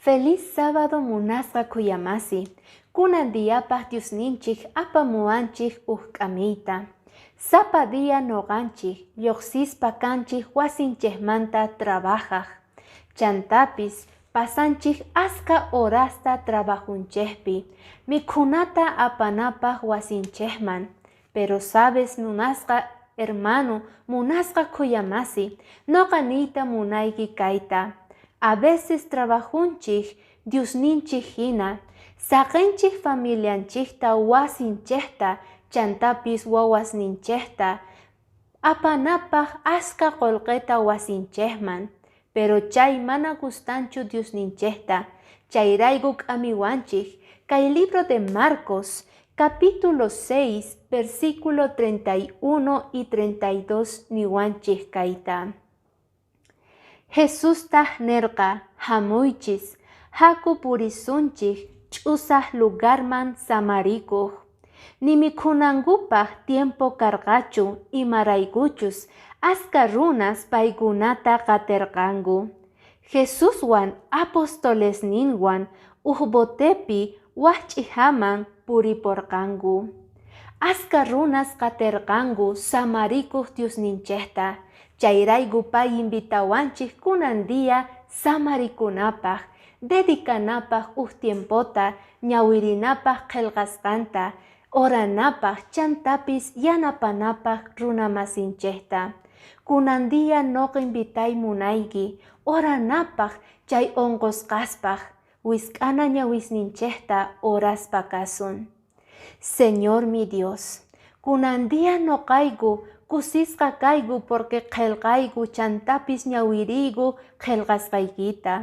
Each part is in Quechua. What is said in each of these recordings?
Feliz sábado, munasqa khuyamasi. Kunan diyapaq Diosninchik apamuwanchik uj k'amiyta. Sapa día noqanchik lluqsispa kanchik wasinchikmanta trabajaq. Chantapis pasanchik aska horasta trabajunchikpi, mikhunata apanapaq wasinchikman. Pero sabes, munasqa hermano, munasqa khuyamasi, noqa niyta munayki kayta. A veces trabajunchik Diosninchik hina, saqinchik familianchikta, wasinchikta, chantapis wawasninchikta, apanapaq aska qullqita wasinchikman. Pero chay mana gustanchu Diosninchikta, chayrayku k'amiwanchik. Kay libro de Marcos, capítulo 6, versículo 31 y 32 niwanchik kayta. Jesustaq nirqa: Hamuychis, haku purisunchik ch'usaq lugarman samarikuq. Ni mikhunankupaq tiempo karqachu, imaraykuchus aska runas paykunata qatirqanku. Jesuswan apostolesninwan uj botepi waj ch'ijaman puriporqanku. Aska runas qatirqanku samarikuq Diosninchikta. Chayrayku pay invitawanchik kunan día samarikunapaq, dedicanapaq uj tiempota, ñawirinapaq qillqasqanta, oranapaq, chantapis yanapanapaq runamasinchikta. Kunan día noqa invitay munayki oranapaq chay unqusqaspaq, wisk'ana ñawisninchikta oraspa kasun. Señor mi Dios, kunan día noqayku kusisqa kayku porque qillqayku chantapis ñawiriyku qillqasqaykita.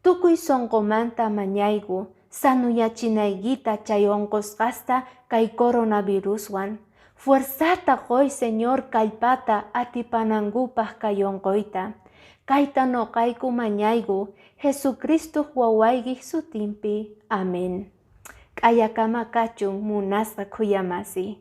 Tukuy sunqumanta mañayku sanuyachinaykita chay unqusqasta kay coronaviruswan. Fuerzata qoy, Señor, kallpata atipanankupaq kay unquyta. Kayta noqayku mañayku Jesucristo wawaykiq sutinpi. Amén. K'ayakama kachun, munasqa khuyamasi.